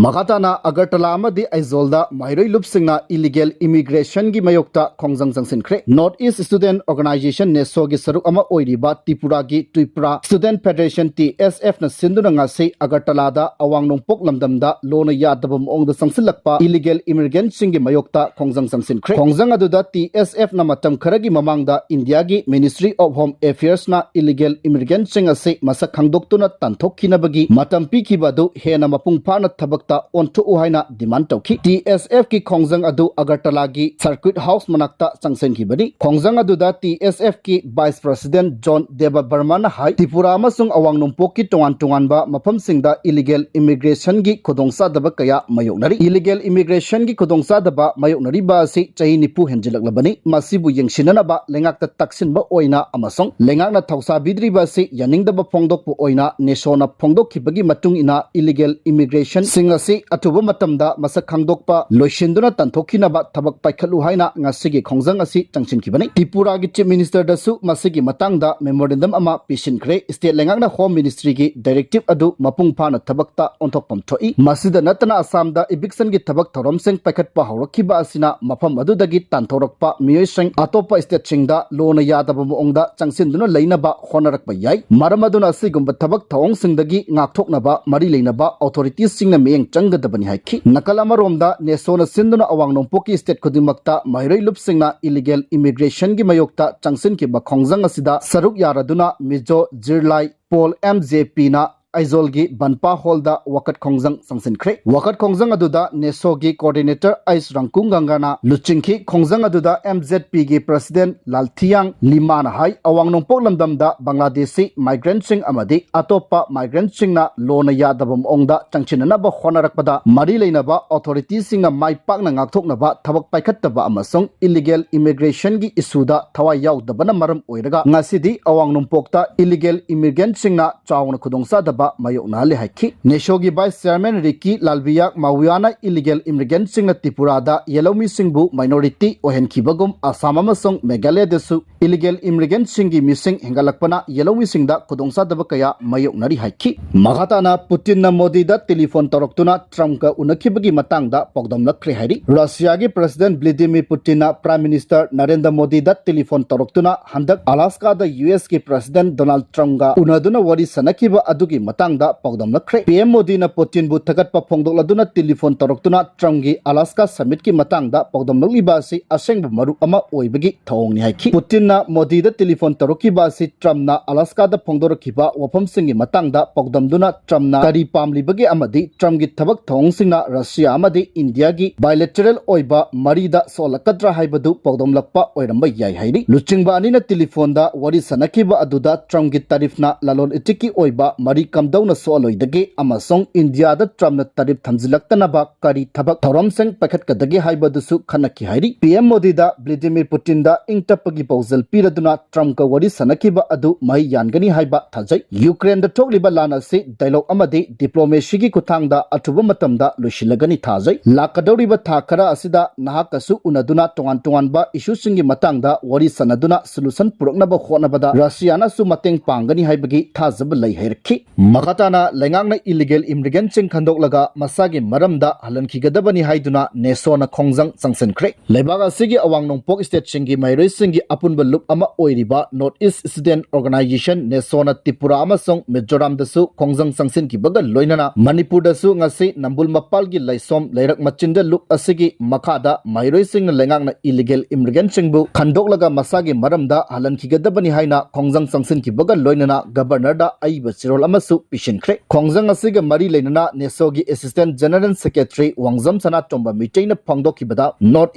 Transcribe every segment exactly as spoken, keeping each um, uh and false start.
ꯃꯈꯥ ꯇꯥꯅ ꯑꯒꯔꯇꯂꯥ ꯑꯃꯗꯤ ꯑꯥꯏꯖꯣꯜꯗ ꯃꯍꯩꯔꯣꯏ ꯂꯨꯞꯁꯤꯡꯅ ꯏꯂꯤꯒꯦꯜ ꯏꯃꯤꯒ꯭ꯔꯦꯁꯟꯒꯤ ꯃꯥꯌꯣꯛꯇ ꯈꯣꯡꯖꯪ ꯆꯪꯁꯤꯟꯈ꯭ꯔꯦ꯫ ꯅꯣꯔꯠ ꯏꯁ ꯁ꯭ꯇꯨꯗꯦꯟꯠ ꯑꯣꯔꯒꯅꯥꯏꯖꯦꯁꯟ, ꯅꯦꯁꯣꯒꯤ ꯁꯔꯨꯛ ꯑꯃ ꯑꯣꯏꯔꯤꯕ ꯇ꯭ꯔꯤꯄꯨꯔꯥꯒꯤ ꯇ꯭ꯔꯤꯄꯨꯔꯥ ꯁ꯭ꯇꯨꯗꯦꯟꯠ ꯐꯦꯗꯔꯦꯁꯟ, ꯇꯤ ꯑꯦꯁ ꯑꯦꯐꯅ ꯁꯤꯟꯗꯨꯅ ꯉꯁꯤ ꯑꯒꯔꯇꯂꯥꯗ ꯑꯋꯥꯡ ꯅꯣꯡꯄꯣꯛ ꯂꯝꯗꯝꯗ ꯂꯣꯅ ꯌꯥꯗꯕ ꯃꯑꯣꯡꯗ ꯆꯪꯁꯤꯜꯂꯛꯄ ꯏꯂꯤꯒꯦꯜ ꯏꯃꯤꯒ꯭ꯔꯦꯟꯠꯁꯤꯡꯒꯤ ꯃꯥꯌꯣꯛꯇ ꯈꯣꯡꯖꯪ ꯆꯪꯁꯤꯟꯈ꯭ꯔꯦ꯫ ꯈꯣꯡꯖꯪ ꯑꯗꯨꯗ ꯇꯤ ꯑꯦꯁ ꯑꯦꯐꯅ ꯃꯇꯝ ꯈꯔꯒꯤ ꯃꯃꯥꯡꯗ ꯏꯟꯗꯤꯌꯥꯒꯤ ꯃꯤꯅꯤꯁꯇ꯭ꯔꯤ ꯑꯣꯐ ꯍꯣꯝ ꯑꯦꯐꯤꯌꯔꯁꯅ ꯏꯂꯤꯒꯦꯜ ꯏꯃꯤꯒ꯭ꯔꯦꯟꯠꯁꯤꯡ ꯑꯁꯤ ꯃꯁꯛ ꯈꯪꯗꯣꯛꯇꯨꯅ ꯇꯥꯟꯊꯣꯛꯈꯤꯅꯕꯒꯤ ꯃꯇꯝ ꯄꯤꯈꯤꯕ ꯑꯗꯨ ꯍꯦꯟꯅ ꯃꯄꯨꯡ ꯐꯥꯅ ꯊꯕꯛꯇ ꯑꯣꯟꯊꯣꯛꯎ ꯍꯥꯏꯅ ꯗꯤꯃꯥꯟ ꯇꯧꯈꯤ꯫ ꯇꯤ ꯑꯦꯁ ꯑꯦꯐꯀꯤ ꯈꯣꯡꯖꯪ ꯑꯗꯨ ꯑꯒꯔꯇꯂꯥꯒꯤ ꯁꯔꯀ꯭ꯌꯨꯠ ꯍꯥꯎꯁ ꯃꯅꯥꯛꯇ ꯆꯪꯁꯤꯟꯈꯤꯕꯅꯤ꯫ ꯈꯣꯡꯖꯪ ꯑꯗꯨꯗ ꯇꯤ ꯑꯦꯁ ꯑꯦꯐꯀꯤ ꯚꯥꯏꯁ ꯄ꯭ꯔꯁꯤꯗꯦꯟꯠ ꯖꯣꯟ ꯗꯦꯕꯕꯔꯃꯥꯅ ꯍꯥꯏ, ꯇ꯭ꯔꯤꯄꯨꯔꯥ ꯑꯃꯁꯨꯡ ꯑꯋꯥꯡ ꯅꯣꯡꯄꯣꯛꯀꯤ ꯇꯣꯉꯥꯟ ꯇꯣꯉꯥꯟꯕ ꯃꯐꯝꯁꯤꯡꯗ ꯏꯂꯤꯒꯦꯜ ꯏꯃꯤꯒ꯭ꯔꯦꯁꯟꯒꯤ ꯈꯨꯗꯣꯡꯆꯥꯗꯕ ꯀꯌꯥ ꯃꯥꯌꯣꯛꯅꯔꯤ꯫ ꯏꯂꯤꯒꯦꯜ ꯏꯃꯤꯒ꯭ꯔꯦꯁꯟꯒꯤ ꯈꯨꯗꯣꯡꯆꯥꯗꯕ ꯃꯥꯌꯣꯛꯅꯔꯤꯕ ꯑꯁꯤ ꯆꯍꯤ ꯅꯤꯐꯨ ꯍꯦꯟꯖꯤꯜꯂꯛꯂꯕꯅꯤ꯫ ꯃꯁꯤꯕꯨ ꯌꯦꯡꯁꯤꯟꯅꯅꯕ ꯂꯩꯉꯥꯛꯇ ꯇꯛꯁꯤꯟꯕ ꯑꯣꯏꯅ ꯑꯃꯁꯨꯡ ꯂꯩꯉꯥꯛꯅ ꯊꯧꯁꯥꯕꯤꯗ꯭ꯔꯤꯕ ꯑꯁꯤ ꯌꯥꯅꯤꯡꯗꯕ ꯐꯣꯡꯗꯣꯛꯄ ꯑꯣꯏꯅ ꯅꯦꯁꯣꯅ ꯐꯣꯡꯗꯣꯛꯈꯤꯕꯒꯤ ꯃꯇꯨꯡ ꯏꯟꯅ ꯏꯂꯤꯒꯦꯜ ꯏꯃꯤꯒ꯭ꯔꯦꯁꯟꯁꯤꯡ ꯑꯁꯤ ꯑꯊꯨꯕ ꯃꯇꯝꯗ ꯃꯁꯛ ꯈꯪꯗꯣꯛꯄ ꯂꯣꯏꯁꯤꯟꯗꯨꯅ ꯇꯥꯟꯊꯣꯛꯈꯤꯅꯕ ꯊꯕꯛ ꯄꯥꯏꯈꯠꯂꯨ ꯍꯥꯏꯅ ꯉꯁꯤꯒꯤ ꯈꯣꯡꯖꯪ ꯑꯁꯤ ꯆꯪꯁꯤꯟꯈꯤꯕꯅꯤ꯫ ꯇ꯭ꯔꯤꯄꯨꯔꯥꯒꯤ ꯆꯤꯐ ꯃꯤꯅꯤꯁꯇꯔꯗꯁꯨ ꯃꯁꯤꯒꯤ ꯃꯇꯥꯡꯗ ꯃꯦꯃꯣꯔꯦꯟꯗꯝ ꯑꯃ ꯄꯤꯁꯤꯟꯈ꯭ꯔꯦ꯫ ꯁ꯭ꯇꯦꯠ ꯂꯩꯉꯥꯛꯅ ꯍꯣꯝ ꯃꯤꯅꯤꯁꯇ꯭ꯔꯤꯒꯤ ꯗꯥꯏꯔꯦꯛꯇꯤꯚ ꯑꯗꯨ ꯃꯄꯨꯡ ꯐꯥꯅ ꯊꯕꯛꯇ ꯑꯣꯟꯊꯣꯛꯐꯝ ꯊꯣꯛꯏ꯫ ꯃꯁꯤꯗ ꯅꯠꯇꯅ ꯑꯁꯥꯝꯗ ꯏꯚꯤꯛꯁꯟꯒꯤ ꯊꯕꯛ ꯊꯧꯔꯝꯁꯤꯡ ꯄꯥꯏꯈꯠꯄ ꯍꯧꯔꯛꯈꯤꯕ ꯑꯁꯤꯅ ꯃꯐꯝ ꯑꯗꯨꯗꯒꯤ ꯇꯥꯟꯊꯣꯔꯛꯄ ꯃꯤꯑꯣꯏꯁꯤꯡ ꯑꯇꯣꯞꯄ ꯁ꯭ꯇꯦꯠꯁꯤꯡꯗ ꯂꯣꯅ ꯌꯥꯗꯕ ꯃꯑꯣꯡꯗ ꯆꯪꯁꯤꯟꯗꯨꯅ ꯂꯩꯅꯕ ꯍꯣꯠꯅꯔꯛꯄ ꯌꯥꯏ꯫ ꯃꯔꯝ ꯑꯗꯨꯅ ꯑꯁꯤꯒꯨꯝꯕ ꯊꯕꯛ ꯊꯧꯑꯣꯡꯁꯤꯡꯗꯒꯤ ꯉꯥꯛꯊꯣꯛꯅꯕ ꯃꯔꯤ ꯂꯩꯅꯕ ꯑꯣꯊꯣꯔꯤꯇꯤꯁꯤꯡꯅ ꯃꯤꯠꯌꯦꯡ ꯆꯪꯒꯗꯕꯅꯤ ꯍꯥꯏꯈꯤ꯫ ꯅꯥꯀꯜ ꯑꯃꯔꯣꯝꯗ ꯅꯦꯁꯣꯅ ꯁꯤꯟꯗꯨꯅ ꯑꯋꯥꯡ ꯅꯣꯡꯄꯣꯛꯀꯤ ꯁ꯭ꯇꯦꯠ ꯈꯨꯗꯤꯡꯃꯛꯇ ꯃꯍꯩꯔꯣꯏ ꯂꯨꯞꯁꯤꯡꯅ ꯏꯂꯤꯒꯦꯜ ꯏꯃꯤꯒ꯭ꯔꯦꯁꯟꯒꯤ ꯃꯥꯌꯣꯛꯇ ꯆꯪꯁꯤꯟꯈꯤꯕ ꯈꯣꯡꯖꯪ ꯑꯁꯤꯗ ꯁꯔꯨꯛ ꯌꯥꯔꯗꯨꯅ ꯃꯤꯖꯣ ꯖꯤꯔꯂꯥꯏ ꯄꯣꯜ, ꯑꯦꯝ ꯖꯦ ꯄꯤꯅ ꯑꯥꯏꯖꯣꯜꯒꯤ ꯕꯟꯄꯥ ꯍꯣꯜꯗ ꯋꯥꯀꯠ ꯈꯣꯡꯖꯪ ꯆꯪꯁꯤꯟꯈ꯭ꯔꯦ꯫ ꯋꯥꯀꯠ ꯈꯣꯡꯖꯪ ꯑꯗꯨꯗ ꯅꯦꯁꯣꯒꯤ ꯀꯣꯑꯣꯔꯗꯤꯅꯦꯇꯔ ꯑꯩꯁ ꯔꯪꯀꯨꯡꯒꯪꯒꯥꯅ ꯂꯨꯆꯤꯡꯈꯤ꯫ ꯈꯣꯡꯖꯪ ꯑꯗꯨꯗ ꯑꯦꯝ ꯖꯦꯠ ꯄꯤꯒꯤ ꯄ꯭ꯔꯁꯤꯗꯦꯟꯠ ꯂꯥꯜꯊꯤꯌꯥꯡ ꯂꯤꯃꯥꯅ ꯍꯥꯏ, ꯑꯋꯥꯡ ꯅꯣꯡꯄꯣꯛ ꯂꯝꯗꯝꯗ ꯕꯪꯒ꯭ꯂꯥꯗꯦꯁꯤ ꯃꯥꯏꯒ꯭ꯔꯦꯟꯠꯁꯤꯡ ꯑꯃꯗꯤ ꯑꯇꯣꯞꯄ ꯃꯥꯏꯒ꯭ꯔꯦꯟꯠꯁꯤꯡꯅ ꯂꯣꯅ ꯌꯥꯗꯕ ꯃꯑꯣꯡꯗ ꯆꯪꯁꯤꯟꯅꯅꯕ ꯍꯣꯠꯅꯔꯛꯄꯗ ꯃꯔꯤ ꯂꯩꯅꯕ ꯑꯣꯊꯣꯔꯤꯇꯤꯁꯤꯡꯅ ꯃꯥꯏ ꯄꯥꯛꯅ ꯉꯥꯛꯊꯣꯛꯅꯕ ꯊꯕꯛ ꯄꯥꯏꯈꯠꯇꯕ ꯑꯃꯁꯨꯡ ꯏꯂꯤꯒꯦꯜ ꯏꯃꯤꯒ꯭ꯔꯦꯁꯟꯒꯤ ꯏꯁꯨꯗ ꯊꯋꯥꯏ ꯌꯥꯎꯗꯕꯅ ꯃꯔꯝ ꯑꯣꯏꯔꯒ ꯉꯁꯤꯗꯤ ꯑꯋꯥꯡ ꯅꯣꯡꯄꯣꯛꯇ ꯏꯂꯤꯒꯦꯜ ꯏꯃꯤꯒ꯭ꯔꯦꯟꯠꯁꯤꯡꯅ ꯆꯥꯎꯅ ꯈꯨꯗꯣꯡꯆꯥꯗꯕ ꯃꯥꯌꯣꯛꯅꯍꯜꯂꯦ ꯍꯥꯏꯈꯤ꯫ ꯅꯦꯁꯣꯒꯤ vice chairman ꯔꯤꯀꯤ ꯂꯥꯜꯕꯤꯌꯥꯛ ꯃꯥꯋꯤꯌꯥꯅ illegal immigrantꯁꯤꯡꯅ ꯇ꯭ꯔꯤꯄꯨꯔꯥꯗ ꯌꯦꯜꯍꯧꯃꯤꯁꯤꯡꯕꯨ minority ꯑꯣꯏꯍꯟꯈꯤꯕꯒꯨꯝ Assam ꯑꯃꯁꯨꯡ ꯃꯦꯘꯥꯂꯌꯗꯁꯨ illegal immigrantꯁꯤꯡꯒꯤ ꯃꯤꯁꯤꯡ ꯍꯦꯟꯒꯠꯂꯛꯄꯅ ꯌꯦꯜꯍꯧꯃꯤꯁꯤꯡꯗ ꯈꯨꯗꯣꯡꯆꯥꯗꯕ ꯀꯌꯥ ꯃꯥꯌꯣꯛꯅꯔꯤ ꯍꯥꯏꯈꯤ꯫ ꯃꯈꯥ ꯇꯥꯅ ꯄꯨꯇꯤꯟꯅ ꯃꯣꯗꯤꯗ telephone ꯇꯧꯔꯛꯇꯨꯅ ꯇ꯭ꯔꯝꯞꯀ ꯎꯅꯈꯤꯕꯒꯤ ꯃꯇꯥꯡꯗ ꯄꯥꯎꯗꯝꯂꯛꯈ꯭ꯔꯦ ꯍꯥꯏꯔꯤ꯫ ꯔꯁꯤꯌꯥꯒꯤ president ꯕ꯭ꯂꯥꯗꯤꯃꯤꯔ ꯄꯨꯇꯤꯟꯅ prime minister Narendra ꯃꯣꯗꯤꯗ telephone ꯇꯧꯔꯛꯇꯨꯅ ꯍꯟꯗꯛ ꯑꯂꯥꯁꯀꯥꯗ ꯌꯨ ꯑꯦꯁꯀꯤ president ꯗꯣꯅꯥꯜꯗ ꯇ꯭ꯔꯝꯞꯀ ꯎꯅꯗꯨꯅ ꯋꯥꯔꯤ ꯁꯥꯟꯅꯈꯤꯕ ꯑꯗꯨꯒꯤ ꯃꯇꯥꯡꯗ ꯄꯥꯎꯗꯝꯂꯛꯈ꯭ꯔꯦ꯫ ꯄꯤ ꯑꯦꯝ ꯃꯣꯗꯤꯅ ꯄꯨꯇꯤꯟꯕꯨ ꯊꯥꯒꯠꯄ ꯐꯣꯡꯗꯣꯛꯂꯗꯨꯅ telephone ꯇꯧꯔꯛꯇꯨꯅ ꯇ꯭ꯔꯝꯞꯀꯤ ꯑꯂꯥꯁꯀꯥ summitꯀꯤ ꯃꯇꯥꯡꯗ ꯄꯥꯎꯗꯝꯂꯛꯂꯤꯕ ꯑꯁꯤ ꯑꯁꯦꯡꯕ ꯃꯔꯨꯞ ꯑꯃ ꯑꯣꯏꯕꯒꯤ ꯊꯧꯑꯣꯡꯅꯤ ꯍꯥꯏꯈꯤ꯫ ꯄꯨꯇꯤꯟꯅ ꯃꯣꯗꯤꯗ telephone ꯇꯧꯔꯛꯈꯤꯕ ꯑꯁꯤ ꯇ꯭ꯔꯝꯞꯅ ꯑꯂꯥꯁꯀꯥꯗ ꯐꯣꯡꯗꯣꯔꯛꯈꯤꯕ ꯋꯥꯐꯝꯁꯤꯡꯒꯤ ꯃꯇꯥꯡꯗ ꯄꯥꯎꯗꯝꯗꯨꯅ ꯇ꯭ꯔꯝꯞꯅ ꯀꯔꯤ ꯄꯥꯝꯂꯤꯕꯒꯤ ꯑꯃꯗꯤ ꯇ꯭ꯔꯝꯞꯀꯤ ꯊꯕꯛ ꯊꯧꯑꯣꯡꯁꯤꯡꯅ ꯔꯁꯤꯌꯥ ꯑꯃꯗꯤ ꯏꯟꯗꯤꯌꯥꯒꯤ bilateral ꯑꯣꯏꯕ ꯃꯔꯤꯗ ꯁꯣꯛꯍꯜꯂꯛꯀꯗ꯭ꯔꯥ ꯍꯥꯏꯕꯗꯨ ꯄꯥꯎꯗꯝꯂꯛꯄ ꯑꯣꯏꯔꯝꯕ ꯌꯥꯏ ꯍꯥꯏꯔꯤ꯫ ꯂꯨꯆꯤꯡꯕ ꯑꯅꯤꯅ telephone ꯗ ꯋꯥꯔꯤ ꯁꯥꯟꯅꯈꯤꯕ ꯑꯗꯨꯗ ꯇ꯭ꯔꯝꯞꯀꯤ tariff ꯅ ꯂꯂꯣꯟ ꯏꯇꯤꯛꯀꯤ ꯑꯣꯏꯕ ꯃꯔꯤ ꯀꯝꯗꯧꯅ ꯁꯣꯛꯍꯜꯂꯣꯏꯗꯒꯦ ꯑꯃꯁꯨꯡ ꯏꯟꯗꯤꯌꯥꯗ ꯇ꯭ꯔꯝꯞꯅ tariff ꯊꯝꯖꯤꯜꯂꯛꯇꯅꯕ ꯀꯔꯤ ꯊꯕꯛ ꯊꯧꯔꯝꯁꯤꯡ ꯄꯥꯏꯈꯠꯀꯗꯒꯦ ꯍꯥꯏꯕꯗꯨꯁꯨ ꯈꯟꯅꯈꯤ ꯍꯥꯏꯔꯤ꯫ ꯄꯤ ꯑꯦꯝ ꯃꯣꯗꯤꯗ ꯕ꯭ꯂꯥꯗꯤꯃꯤꯔ ꯄꯨꯇꯤꯟꯗ ꯏꯪ ꯇꯞꯄꯒꯤ ꯄꯥꯎꯖꯦꯜ ꯄꯤꯔꯗꯨꯅ ꯇ꯭ꯔꯝꯞꯀ ꯋꯥꯔꯤ ꯁꯥꯟꯅꯈꯤꯕ ꯑꯗꯨ ꯃꯍꯩ ꯌꯥꯟꯒꯅꯤ ꯍꯥꯏꯕ ꯊꯥꯖꯩ꯫ ꯌꯨꯀ꯭ꯔꯦꯟꯗ ꯊꯣꯛꯂꯤꯕ ꯂꯥꯟ ꯑꯁꯤ dialogue ꯑꯃꯗꯤ diplomacy ꯒꯤ ꯈꯨꯠꯊꯥꯡꯗ ꯑꯊꯨꯕ ꯃꯇꯝꯗ ꯂꯣꯏꯁꯤꯜꯂꯒꯅꯤ ꯊꯥꯖꯩ꯫ ꯂꯥꯛꯀꯗꯧꯔꯤꯕ ꯊꯥ ꯈꯔ ꯑꯁꯤꯗ ꯅꯍꯥꯛꯀꯁꯨ ꯎꯅꯗꯨꯅ ꯇꯣꯉꯥꯟ ꯇꯣꯉꯥꯟꯕ issue ꯁꯤꯡꯒꯤ ꯃꯇꯥꯡꯗ ꯋꯥꯔꯤ ꯁꯥꯟꯅꯗꯨꯅ solution ꯄꯨꯔꯛꯅꯕ ꯍꯣꯠꯅꯕꯗ ꯔꯁꯤꯌꯥꯅꯁꯨ ꯃꯇꯦꯡ ꯄꯥꯡꯒꯅꯤ ꯍꯥꯏꯕꯒꯤ ꯊꯥꯖꯕ ꯂꯩ ꯍꯥꯏꯔꯛꯈꯤ꯫ ꯃꯈꯥ ꯇꯥꯅ ꯂꯩꯉꯥꯛꯅ illegal immigrant ꯁꯤꯡ ꯈꯟꯗꯣꯛꯂꯒ ꯃꯁꯥꯒꯤ ꯃꯔꯝꯗ ꯍꯜꯍꯟꯈꯤꯒꯗꯕꯅꯤ ꯍꯥꯏꯗꯨꯅ ꯅꯦꯁꯣꯅ ꯈꯣꯡꯖꯪ ꯆꯪꯁꯤꯟꯈ꯭ꯔꯦ꯫ ꯂꯩꯕꯥꯛ ꯑꯁꯤꯒꯤ ꯑꯋꯥꯡ ꯅꯣꯡꯄꯣꯛ state ꯁꯤꯡꯒꯤ ꯃꯍꯩꯔꯣꯏꯁꯤꯡꯒꯤ ꯑꯄꯨꯟꯕ ꯂꯨꯞ ꯑꯃ ꯑꯣꯏꯔꯤꯕ North East Student Organisation ꯅꯦꯁꯣꯅ Tripura ꯑꯃꯁꯨꯡ ꯃꯤꯖꯣꯔꯥꯝꯗꯁꯨ ꯈꯣꯡꯖꯪ ꯆꯪꯁꯤꯟꯈꯤꯕꯒ ꯂꯣꯏꯅꯅ ꯃꯅꯤꯄꯨꯔꯗꯁꯨ ꯉꯁꯤ ꯅꯝꯕꯨꯜ ꯃꯄꯥꯜꯒꯤ ꯂꯥꯏꯁꯣꯝ ꯂꯩꯔꯛ ꯃꯆꯤꯟꯗ ꯂꯨꯞ ꯑꯁꯤꯒꯤ ꯃꯈꯥꯗ ꯃꯍꯩꯔꯣꯏꯁꯤꯡꯅ ꯂꯩꯉꯥꯛꯅ illegal immigrant ꯁꯤꯡꯕꯨ ꯈꯟꯗꯣꯛꯂꯒ ꯃꯁꯥꯒꯤ ꯃꯔꯝꯗ ꯍꯜꯍꯟꯈꯤꯒꯗꯕꯅꯤ ꯍꯥꯏꯅ ꯈꯣꯡꯖꯪ ꯆꯪꯁꯤꯟꯈꯤꯕꯒ ꯂꯣꯏꯅꯅ Governor ꯗ ꯑꯏꯕ ꯆꯦꯔꯣꯜ ꯑꯃꯁꯨ ꯄꯤꯁꯤꯟꯈ꯭ꯔꯦ꯫ ꯈꯣꯡꯖꯪ ꯑꯁꯤꯒ ꯃꯔꯤ ꯂꯩꯅꯅ ꯅꯦꯁꯣꯒꯤ Assistant General Secretary ꯋꯥꯡꯖꯝ ꯁꯅꯥꯇꯣꯝꯕ ꯃꯤꯇꯩꯅ ꯐꯣꯡꯗꯣꯛꯈꯤꯕꯗ North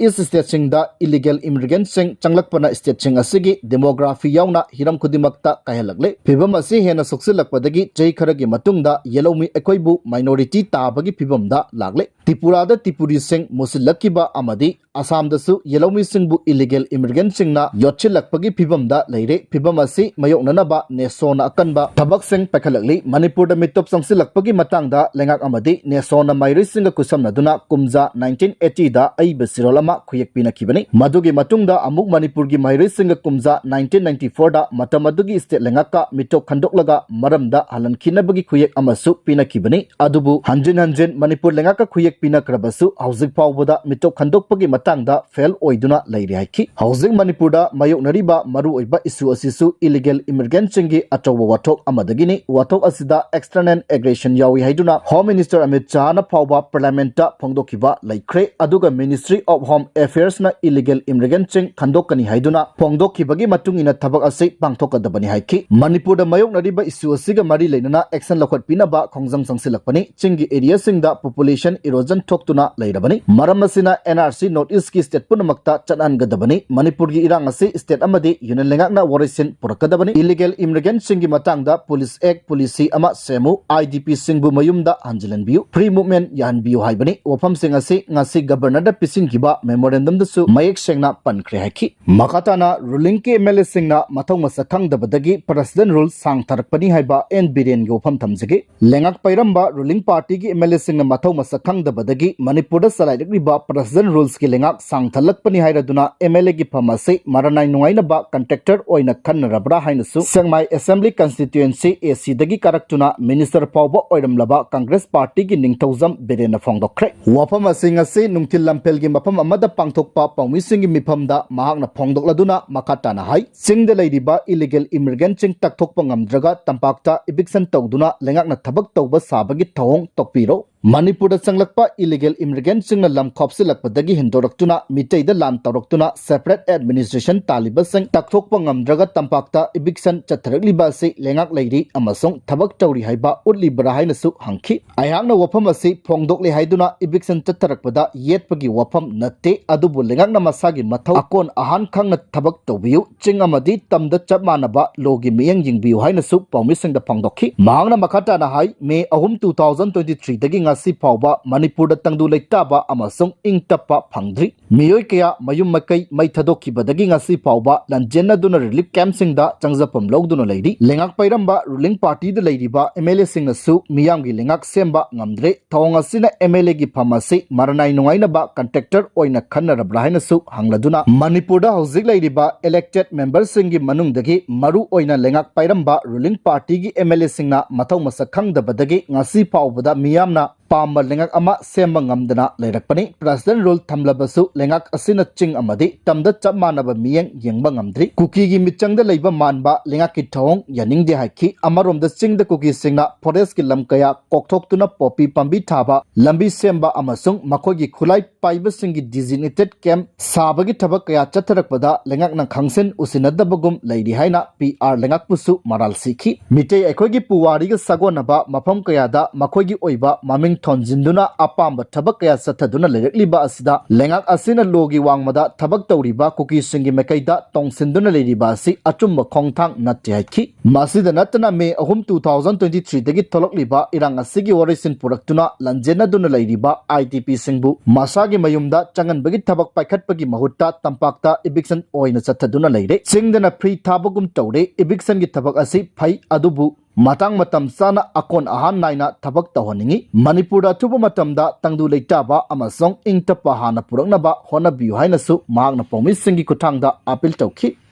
East state ꯁꯤꯡꯗ illegal immigrant ꯁꯤꯡ ꯆꯪꯂꯛꯄꯅ state ꯁꯤꯡ ꯑꯁꯤꯒꯤ demography ꯌꯥꯎꯅ ꯍꯤꯔꯝ ꯈꯨꯗꯤꯡꯃꯛꯇ ꯀꯥꯏꯍꯜꯂꯛꯂꯦ꯫ ꯐꯤꯚꯝ ꯑꯁꯤ ꯍꯦꯟꯅ ꯁꯣꯛꯆꯤꯜꯂꯛꯄꯗꯒꯤ ꯆꯍꯤ ꯈꯔꯒꯤ ꯃꯇꯨꯡꯗ ꯌꯦꯜꯍꯧꯃꯤ ꯑꯩꯈꯣꯏꯕꯨ minority ꯇꯥꯕꯒꯤ ꯐꯤꯚꯝꯗ ꯂꯥꯛꯂꯦ꯫ ꯇ꯭ꯔꯤꯄꯨꯔꯥꯗ ꯇ꯭ꯔꯤꯄꯨꯔꯤꯁꯤꯡ ꯃꯨꯁꯤꯜꯂꯛꯈꯤꯕ ꯑꯃꯗꯤ ꯑꯁꯥꯝꯗꯁꯨ ꯌꯦꯜꯍꯧꯃꯤꯁꯤꯡꯕꯨ ꯏꯂꯤꯒꯦꯜ ꯏꯃꯤꯒ꯭ꯔꯦꯟꯠꯁꯤꯡꯅ ꯌꯣꯠꯁꯤꯜꯂꯛꯄꯒꯤ ꯐꯤꯕꯝꯗ ꯂꯩꯔꯦ꯫ ꯐꯤꯕꯝ ꯑꯁꯤ ꯃꯥꯌꯣꯛꯅꯅꯕ ꯅꯦꯁꯣꯅ ꯑꯀꯟꯕ ꯊꯕꯛꯁꯤꯡ ꯄꯥꯏꯈꯠꯂꯛꯂꯤ꯫ ꯃꯅꯤꯄꯨꯔꯗ ꯃꯤꯇꯣꯞ ꯆꯪꯁꯤꯜꯂꯛꯄꯒꯤ ꯃꯇꯥꯡꯗ ꯂꯩꯉꯥꯛ ꯑꯃꯗꯤ ꯅꯦꯁꯣꯅ ꯃꯍꯩꯔꯣꯏꯁꯤꯡꯒ ꯈꯨꯠꯁꯝꯅꯗꯨꯅ ꯀꯨꯝꯖꯥ ꯅꯥꯏꯟꯇꯤꯟ ꯑꯩꯠꯇꯤꯗ ꯑꯏꯕ ꯁꯤꯔꯣꯜ ꯑꯃ ꯈꯨꯌꯦꯛ ꯄꯤꯅꯈꯤꯕꯅꯤ꯫ ꯃꯗꯨꯒꯤ ꯃꯇꯨꯡꯗ ꯑꯃꯨꯛ ꯃꯅꯤꯄꯨꯔꯒꯤ ꯃꯍꯩꯔꯣꯏꯁꯤꯡꯒ ꯀꯨꯝꯖꯥ ꯅꯥꯏꯟꯇꯤꯟ ꯅꯥꯏꯟꯇꯤ ꯐꯣꯔꯗ ꯃꯇꯝ ꯑꯗꯨꯒꯤ ꯁ꯭ꯇꯦꯠ ꯂꯩꯉꯥꯛꯀ ꯃꯤꯇꯣꯞ ꯈꯟꯗꯣꯛꯂꯒ ꯃꯔꯝꯗ ꯍꯜꯍꯟꯈꯤꯅꯕꯒꯤ ꯈꯨꯌꯦꯛ ꯑꯃꯁꯨ ꯄꯤꯅꯈꯤꯕꯅꯤ꯫ ꯑꯗꯨꯕꯨ ꯍꯟꯖꯤꯟ ꯍꯟꯖꯤꯟ ꯃꯅꯤꯄꯨꯔ ꯂꯩꯉꯥꯛꯀ ꯈꯨꯌꯦꯛ ꯄꯤꯅꯈ꯭ꯔꯕꯁꯨ ꯍꯧꯖꯤꯛ ꯐꯥꯎꯕꯗ ꯃꯤꯇꯣꯞ ꯈꯟꯗꯣꯛꯄꯒꯤ ꯃꯇꯥꯡꯗ ꯐꯦꯜ ꯑꯣꯏꯗꯨꯅ ꯂꯩꯔꯤ ꯍꯥꯏꯈꯤ꯫ ꯍꯧꯖꯤꯛ ꯃꯅꯤꯄꯨꯔꯗ ꯃꯥꯌꯣꯛꯅꯔꯤꯕ ꯃꯔꯨꯑꯣꯏꯕ ꯏꯁꯨ ꯑꯁꯤꯁꯨ ꯏꯂꯤꯒꯦꯜ ꯏꯃꯤꯒ꯭ꯔꯦꯟꯠꯁꯤꯡꯒꯤ ꯑꯆꯧꯕ ꯋꯥꯊꯣꯛ ꯑꯃꯗꯒꯤꯅꯤ꯫ ꯋꯥꯊꯣꯛ ꯑꯁꯤꯗ ꯑꯦꯛꯁꯇꯔꯅꯦꯜ ꯑꯦꯒ꯭ꯔꯦꯁꯟ ꯌꯥꯎꯏ ꯍꯥꯏꯗꯨꯅ ꯍꯣꯝ ꯃꯤꯅꯤꯁꯇꯔ ꯑꯃꯤꯠ ꯁꯍꯥꯅ ꯐꯥꯎꯕ ꯄꯥꯔꯂꯤꯌꯥꯃꯦꯟꯠꯇ ꯐꯣꯡꯗꯣꯛꯈꯤꯕ ꯂꯩꯈ꯭ꯔꯦ꯫ ꯑꯗꯨꯒ ꯃꯤꯅꯤꯁꯇ꯭ꯔꯤ ꯑꯣꯐ ꯍꯣꯝ ꯑꯦꯐꯤꯌꯔꯁꯅ ꯏꯂꯤꯒꯦꯜ ꯏꯃꯤꯒ꯭ꯔꯦꯟꯠꯁꯤꯡ ꯈꯟꯗꯣꯛꯀꯅꯤ ꯍꯥꯏꯗꯨꯅ ꯐꯣꯡꯗꯣꯛꯈꯤꯕꯒꯤ ꯃꯇꯨꯡ ꯏꯟꯅ ꯊꯕꯛ ꯑꯁꯤ ꯄꯥꯡꯊꯣꯛꯀꯗꯕꯅꯤ ꯍꯥꯏꯈꯤ꯫ ꯃꯅꯤꯄꯨꯔꯗ ꯃꯥꯌꯣꯛꯅꯔꯤꯕ ꯏꯁꯨ ꯑꯁꯤꯒ ꯃꯔꯤ ꯂꯩꯅꯅ ꯑꯦꯛꯁꯟ ꯂꯧꯈꯠꯄꯤꯅꯕ ꯈꯣꯡꯖꯪ ꯆꯪꯁꯤꯜꯂꯛꯄꯅꯤ꯫ ꯆꯤꯡꯒꯤ ꯑꯦꯔꯤꯌꯥꯁꯤꯡꯗ ꯄꯣꯄꯨꯂꯦꯁꯟ ꯏꯔꯣꯖꯟ ꯊꯣꯛꯇꯨꯅ ꯂꯩꯔꯕꯅꯤ꯫ ꯃꯔꯝ ꯑꯁꯤꯅ ꯑꯦꯟ ꯑꯥꯔ ꯁꯤ ꯅꯣꯔꯠ ꯏꯁꯀꯤ ꯁ꯭ꯇꯦꯠ ꯄꯨꯝꯅꯃꯛꯇ ꯆꯠꯍꯟꯒꯗꯕꯅꯤ꯫ ꯃꯅꯤꯄꯨꯔꯒꯤ ꯏꯔꯥꯡ ꯑꯁꯤ ꯁ꯭ꯇꯦꯠ ꯑꯃꯗꯤ ꯌꯨꯅꯤꯌꯟ ꯂꯩꯉꯥꯛꯅ ꯋꯥꯔꯣꯏꯁꯤꯟ ꯄꯨꯔꯛꯀꯗꯕꯅꯤ꯫ ꯏꯂꯤꯒꯦꯜ ꯏꯃꯤꯒ꯭ꯔꯦꯟꯠꯁꯤꯡꯒꯤ ꯃꯇꯥꯡꯗ ꯄꯨꯂꯤꯁ ꯑꯦꯛ, ꯄꯣꯂꯤꯁꯤ ꯑꯃ ꯁꯦꯝꯃꯨ꯫ ꯑꯥꯏ ꯗꯤ ꯄꯤꯁꯤꯡꯕꯨ ꯃꯌꯨꯝꯗ ꯍꯟꯖꯤꯜꯍꯟꯕꯤꯌꯨ, ꯐ꯭ꯔꯤ ꯃꯨꯚꯃꯦꯟꯠ ꯌꯥꯍꯟꯕꯤꯌꯨ ꯍꯥꯏꯕꯅꯤ꯫ ꯋꯥꯐꯝꯁꯤꯡ ꯑꯁꯤ ꯉꯁꯤ ꯒꯕꯔꯅꯔꯗ ꯄꯤꯁꯤꯟꯈꯤꯕ ꯃꯦꯃꯣꯔꯦꯟꯗꯝꯗꯁꯨ ꯃꯌꯦꯛ ꯁꯦꯡꯅ ꯄꯟꯈ꯭ꯔꯦ ꯍꯥꯏꯈꯤ꯫ ꯃꯈꯥ ꯇꯥꯅ ꯔꯨꯂꯤꯡꯒꯤ ꯑꯦꯝ ꯑꯦꯜ ꯑꯦꯁꯤꯡꯅ ꯃꯊꯧ ꯃꯁꯛ ꯈꯪꯗꯕꯗꯒꯤ ꯄ꯭ꯔꯁꯤꯗꯦꯟ ꯔꯨꯜ ꯁꯥꯡꯊꯔꯛꯄꯅꯤ ꯍꯥꯏꯕ ꯑꯦꯟ ꯕꯤꯔꯦꯟꯒꯤ ꯋꯥꯐꯝ ꯊꯝꯖꯒꯦ꯫ ꯂꯩꯉꯥꯛ ꯄꯥꯏꯔꯝꯕ ꯔꯨꯂꯤꯡ ꯄꯥꯔꯇꯤꯒꯤ ꯑꯦꯝ ꯑꯦꯜ ꯑꯦꯁꯤꯡꯅ ꯃꯊꯧ ꯃꯁꯛ ꯈꯪꯗꯕꯗꯒꯤ ꯃꯅꯤꯄꯨꯔꯗ ꯆꯂꯥꯏꯔꯛꯂꯤꯕ ꯄ꯭ꯔꯁꯤꯗꯦꯟ ꯔꯨꯜꯁꯀꯤ ꯂꯩꯉꯥꯛ ꯁꯥꯡꯊꯜꯂꯛꯄꯅꯤ ꯍꯥꯏꯔꯗꯨꯅ ꯑꯦꯝ ꯑꯦꯜ ꯑꯦꯒꯤ ꯐꯝ ꯑꯁꯤ ꯃꯔꯅꯥꯏ ꯅꯨꯡꯉꯥꯏꯅꯕ ꯀꯟꯇ꯭ꯔꯦꯛꯇꯔ ꯑꯣꯏꯅ ꯈꯟꯅꯔꯕ꯭ꯔꯥ ꯍꯥꯏꯅꯁꯨ ꯁꯦꯛꯃꯥꯏ ꯑꯦꯁꯦꯝꯕ꯭ꯂꯤ ꯀꯟꯁꯇꯤꯇ꯭ꯋꯦꯟꯁꯤ ꯑꯦ ꯁꯤꯗꯒꯤ ꯀꯥꯔꯛꯇꯨꯅ ꯃꯤꯅꯤꯁꯇꯔ ꯐꯥꯎꯕ ꯑꯣꯏꯔꯝꯂꯕ ꯀꯪꯒ꯭ꯔꯦꯁ ꯄꯥꯔꯇꯤꯒꯤ ꯅꯤꯡꯊꯧꯖꯝ ꯕꯤꯔꯦꯟꯅ ꯐꯣꯡꯗꯣꯛꯈ꯭ꯔꯦ꯫ ꯋꯥꯐꯝ ꯑꯁꯤ ꯉꯁꯤ ꯅꯨꯡꯊꯤꯜ ꯂꯝꯐꯦꯜꯒꯤ ꯃꯐꯝ ꯑꯃꯗ ꯄꯥꯡꯊꯣꯛꯄ ꯄꯥꯎꯃꯤꯁꯤꯡꯒꯤ ꯃꯤꯐꯝꯗ ꯃꯍꯥꯛꯅ ꯐꯣꯡꯗꯣꯛꯂꯗꯨꯅ ꯃꯈꯥ ꯇꯥꯅ ꯍꯥꯏ, ꯆꯤꯡꯗ ꯂꯩꯔꯤꯕ ꯏꯂꯤꯒꯦꯜ ꯏꯃꯤꯒ꯭ꯔꯦꯟꯠꯁꯤꯡ ꯇꯛꯊꯣꯛꯄ ꯉꯝꯗ꯭ꯔꯒ ꯇꯝꯄꯥꯛꯇ ꯏꯚꯤꯛꯁꯟ ꯇꯧꯗꯨꯅ ꯂꯩꯉꯥꯛꯅ ꯊꯕꯛ ꯇꯧꯕ ꯁꯥꯕꯒꯤ ꯊꯧꯑꯣꯡ ꯇꯣꯛꯄꯤꯔꯣ꯫ ꯃꯅꯤꯄꯨꯔꯗ ꯆꯪꯂꯛꯄ ꯏꯂꯤꯒꯦꯜ ꯏꯃꯤꯒ꯭ꯔꯦꯟꯠꯁꯤꯡꯅ ꯂꯝ ꯈꯣꯞꯆꯤꯜꯂꯛꯄꯗꯒꯤ ꯍꯦꯟꯗꯣꯔꯛꯇꯨꯅ ꯃꯤꯇꯩꯗ ꯂꯥꯟ ꯇꯧꯔꯛꯇꯨꯅ ꯁꯦꯄꯔꯦꯠ ꯑꯦꯗꯃꯤꯅꯤꯁꯇ꯭ꯔꯦꯁꯟ ꯇꯥꯜꯂꯤꯕꯁꯤꯡ ꯇꯛꯊꯣꯛꯄ ꯉꯝꯗ꯭ꯔꯒ ꯇꯝꯄꯥꯛꯇ ꯏꯚꯤꯛꯁꯟ ꯆꯠꯊꯔꯛꯂꯤꯕ ꯑꯁꯤ ꯂꯩꯉꯥꯛ ꯂꯩꯔꯤ ꯑꯃꯁꯨꯡ ꯊꯕꯛ ꯇꯧꯔꯤ ꯍꯥꯏꯕ ꯎꯠꯂꯤꯕ꯭ꯔꯥ ꯍꯥꯏꯅꯁꯨ ꯍꯪꯈꯤ꯫ ꯑꯩꯍꯥꯛꯅ ꯋꯥꯐꯝ ꯑꯁꯤ ꯐꯣꯡꯗꯣꯛꯂꯦ ꯍꯥꯏꯗꯨꯅ ꯏꯚꯤꯛꯁꯟ ꯆꯠꯊꯔꯛꯄꯗ ꯌꯦꯠꯄꯒꯤ ꯋꯥꯐꯝ ꯅꯠꯇꯦ, ꯑꯗꯨꯕꯨ ꯂꯩꯉꯥꯛꯅ ꯃꯁꯥꯒꯤ ꯃꯊꯧ ꯑꯀꯣꯟ ꯑꯍꯥꯟ ꯈꯪꯅ ꯊꯕꯛ ꯇꯧꯕꯤꯌꯨ꯫ ꯆꯤꯡ ꯑꯃꯗꯤ ꯇꯝꯗ ꯆꯞ ꯃꯥꯟꯅꯕ ꯂꯣꯒꯤ ꯃꯤꯠꯌꯦꯡ ꯌꯦꯡꯕꯤꯌꯨ ꯍꯥꯏꯅꯁꯨ ꯄꯥꯎꯃꯤꯁꯤꯡꯗ ꯐꯣꯡꯗꯣꯛꯈꯤ꯫ ꯃꯍꯥꯛꯅ ꯃꯈꯥ ꯇꯥꯅ ꯍꯥꯏ, ꯃꯦ ꯑꯍꯨꯝ, ꯇꯨ ꯊꯥꯎꯖꯟ ꯇ꯭ꯋꯦꯟꯇꯤ ꯊ꯭ꯔꯤꯗꯒꯤ ꯉꯁꯤ ꯐꯥꯎꯕ ꯃꯅꯤꯄꯨꯔꯗ ꯇꯪꯗꯨ ꯂꯩꯇꯥꯕ ꯑꯃꯁꯨꯡ ꯏꯪ ꯇꯞꯄ ꯐꯪꯗ꯭ꯔꯤ꯫ ꯃꯤꯑꯣꯏ ꯀꯌꯥ ꯃꯌꯨꯝ ꯃꯀꯩ ꯃꯩ ꯊꯥꯗꯣꯛꯈꯤꯕꯗꯒꯤ ꯉꯁꯤ ꯐꯥꯎꯕ ꯂꯥꯟꯖꯦꯟꯅꯗꯨꯅ ꯔꯤꯂꯤꯐ ꯀꯦꯝꯞꯁꯤꯡꯗ ꯆꯪꯖꯐꯝ ꯂꯧꯗꯨꯅ ꯂꯩꯔꯤ꯫ ꯂꯩꯉꯥꯛ ꯄꯥꯏꯔꯝꯕ ꯔꯨꯂꯤꯡ ꯄꯥꯔꯇꯤꯗ ꯂꯩꯔꯤꯕ ꯑꯦꯝ ꯑꯦꯜ ꯑꯦꯁꯤꯡꯅꯁꯨ ꯃꯤꯌꯥꯝꯒꯤ ꯂꯩꯉꯥꯛ ꯁꯦꯝꯕ ꯉꯝꯗ꯭ꯔꯦ꯫ ꯊꯧꯑꯣꯡ ꯑꯁꯤꯅ ꯑꯦꯝ ꯑꯦꯜ ꯑꯦꯒꯤ ꯐꯝ ꯑꯁꯤ ꯃꯔꯅꯥꯏ ꯅꯨꯡꯉꯥꯏꯅꯕ ꯀꯟꯇ꯭ꯔꯦꯛꯇꯔ ꯑꯣꯏꯅ ꯈꯟꯅꯔꯕ꯭ꯔꯥ ꯍꯥꯏꯅꯁꯨ ꯍꯪꯂꯗꯨꯅ, ꯃꯅꯤꯄꯨꯔꯗ ꯍꯧꯖꯤꯛ ꯂꯩꯔꯤꯕ ꯏꯂꯦꯛꯇꯦꯗ ꯃꯦꯝꯕꯔꯁꯤꯡꯒꯤ ꯃꯅꯨꯡꯗꯒꯤ ꯃꯔꯨ ꯑꯣꯏꯅ ꯂꯩꯉꯥꯛ ꯄꯥꯏꯔꯝꯕ ꯔꯨꯂꯤꯡ ꯄꯥꯔꯇꯤꯒꯤ ꯑꯦꯝ ꯑꯦꯜ ꯑꯦꯁꯤꯡꯅ ꯃꯊꯧ ꯃꯁꯛ ꯈꯪꯗꯕꯗꯒꯤ ꯉꯁꯤ ꯐꯥꯎꯕꯗ ꯃꯤꯌꯥꯝꯅ ꯄꯥꯝꯕ ꯂꯩꯉꯥꯛ ꯑꯃ ꯁꯦꯝꯕ ꯉꯝꯗꯅ ꯂꯩꯔꯛꯄꯅꯤ꯫ ꯄ꯭ꯔꯁꯤꯗꯦꯟ ꯔꯨꯜ ꯊꯝꯂꯕꯁꯨ ꯂꯩꯉꯥꯛ ꯑꯁꯤꯅ ꯆꯤꯡ ꯑꯃꯗꯤ ꯇꯝꯗ ꯆꯞ ꯃꯥꯟꯅꯕ ꯃꯤꯠꯌꯦꯡ ꯌꯦꯡꯕ ꯉꯝꯗ꯭ꯔꯤ꯫ ꯀꯨꯀꯤꯒꯤ ꯃꯤꯆꯪꯗ ꯂꯩꯕ ꯃꯥꯟꯕ ꯂꯩꯉꯥꯛꯀꯤ ꯊꯧꯑꯣꯡ ꯌꯥꯅꯤꯡꯗꯦ ꯍꯥꯏꯈꯤ꯫ ꯑꯃꯔꯣꯝꯗ ꯆꯤꯡꯗ ꯀꯨꯀꯤꯁꯤꯡꯅ ꯐꯣꯔꯦꯁ꯭ꯠꯀꯤ ꯂꯝ ꯀꯌꯥ ꯀꯣꯛꯊꯣꯛꯇꯨꯅ ꯄꯣꯄꯤ ꯄꯥꯝꯕꯤ ꯊꯥꯕ, ꯂꯝꯕꯤ ꯁꯦꯝꯕ ꯑꯃꯁꯨꯡ ꯃꯈꯣꯏꯒꯤ ꯈꯨꯠꯂꯥꯏ ꯄꯥꯏꯕꯁꯤꯡꯒꯤ ꯗꯤꯖꯤꯒꯅꯦꯇꯦꯗ ꯀꯦꯝꯞ ꯁꯥꯕꯒꯤ ꯊꯕꯛ ꯀꯌꯥ ꯆꯠꯊꯔꯛꯄꯗ ꯂꯩꯉꯥꯛꯅ ꯈꯪꯁꯤꯟ ꯎꯁꯤꯟꯅꯗꯕꯒꯨꯝ ꯂꯩꯔꯤ ꯍꯥꯏꯅ ꯄꯤ ꯑꯥꯔ ꯂꯩꯉꯥꯛꯄꯨꯁꯨ ꯃꯔꯥꯜ ꯁꯤꯈꯤ꯫ ꯃꯤꯇꯩ ꯑꯩꯈꯣꯏꯒꯤ ꯄꯨꯋꯥꯔꯤꯒ ꯁꯥꯒꯣꯟꯅꯕ ꯃꯐꯝ ꯀꯌꯥꯗ ꯃꯈꯣꯏꯒꯤ ꯑꯣꯏꯕ ꯃꯃꯤꯡ ꯊꯣꯟꯖꯤꯟꯗꯨꯅ ꯑꯄꯥꯝꯕ ꯊꯕꯛ ꯀꯌꯥ ꯆꯠꯊꯗꯨꯅ ꯂꯩꯔꯛꯂꯤꯕ ꯑꯁꯤꯗ ꯂꯩꯉꯥꯛ ꯑꯁꯤꯅ ꯂꯣꯒꯤ ꯋꯥꯡꯃꯗ ꯊꯕꯛ ꯇꯧꯔꯤꯕ ꯀꯨꯀꯤꯁꯤꯡꯒꯤ ꯃꯥꯏꯀꯩꯗ ꯇꯣꯡꯁꯤꯟꯗꯨꯅ ꯂꯩꯔꯤꯕ ꯑꯁꯤ ꯑꯆꯨꯝꯕ ꯈꯣꯡꯊꯥꯡ ꯅꯠꯇꯦ ꯍꯥꯏꯈꯤ꯫ ꯃꯁꯤꯗ ꯅꯠꯇꯅ ꯃꯦ ꯑꯍꯨꯝ, two thousand twenty three ꯗꯒꯤ ꯊꯣꯛꯂꯛꯂꯤꯕ ꯏꯔꯥꯡ ꯑꯁꯤꯒꯤ ꯋꯥꯔꯣꯏꯁꯤꯟ ꯄꯨꯔꯛꯇꯨꯅ ꯂꯥꯟꯖꯦꯟꯅꯗꯨꯅ ꯂꯩꯔꯤꯕ ꯑꯥꯏ ꯗꯤ ꯄꯤ ꯁꯤꯡꯕꯨ ꯃꯁꯥꯒꯤ ꯃꯌꯨꯝꯗ ꯆꯪꯍꯟꯕꯒꯤ ꯊꯕꯛ ꯄꯥꯏꯈꯠꯄꯒꯤ ꯃꯍꯨꯠꯇ ꯇꯝꯄꯥꯛꯇ ꯏꯚꯤꯛꯁꯟ ꯑꯣꯏꯅ ꯆꯠꯊꯗꯨꯅ ꯂꯩꯔꯦ꯫ ꯆꯤꯡꯗꯅ ꯐ꯭ꯔꯤ ꯊꯥꯕꯒꯨꯝ ꯇꯧꯔꯦ꯫ ꯏꯚꯤꯛꯁꯟꯒꯤ ꯊꯕꯛ ꯑꯁꯤ ꯐꯩ, ꯑꯗꯨꯕꯨ ꯃꯇꯥꯡ ꯃꯇꯝ ꯆꯥꯅ ꯑꯀꯣꯟ ꯑꯍꯥꯟ ꯅꯥꯏꯅ ꯊꯕꯛ ꯇꯧꯍꯟꯅꯤꯡꯏ꯫ ꯃꯅꯤꯄꯨꯔꯗ ꯑꯊꯨꯕ ꯃꯇꯝꯗ ꯇꯪꯗꯨ ꯂꯩꯇꯥꯕ ꯑꯃꯁꯨꯡ ꯏꯪ ꯇꯞꯄ ꯍꯥꯟꯅ ꯄꯨꯔꯛꯅꯕ ꯍꯣꯠꯅꯕꯤꯌꯨ ꯍꯥꯏꯅꯁꯨ ꯃꯍꯥꯛꯅ ꯄꯥꯎꯃꯤꯁꯤꯡꯒꯤ ꯈꯨꯠꯊꯥꯡꯗ ꯑꯥꯄꯤꯜ ꯇꯧꯈꯤ꯫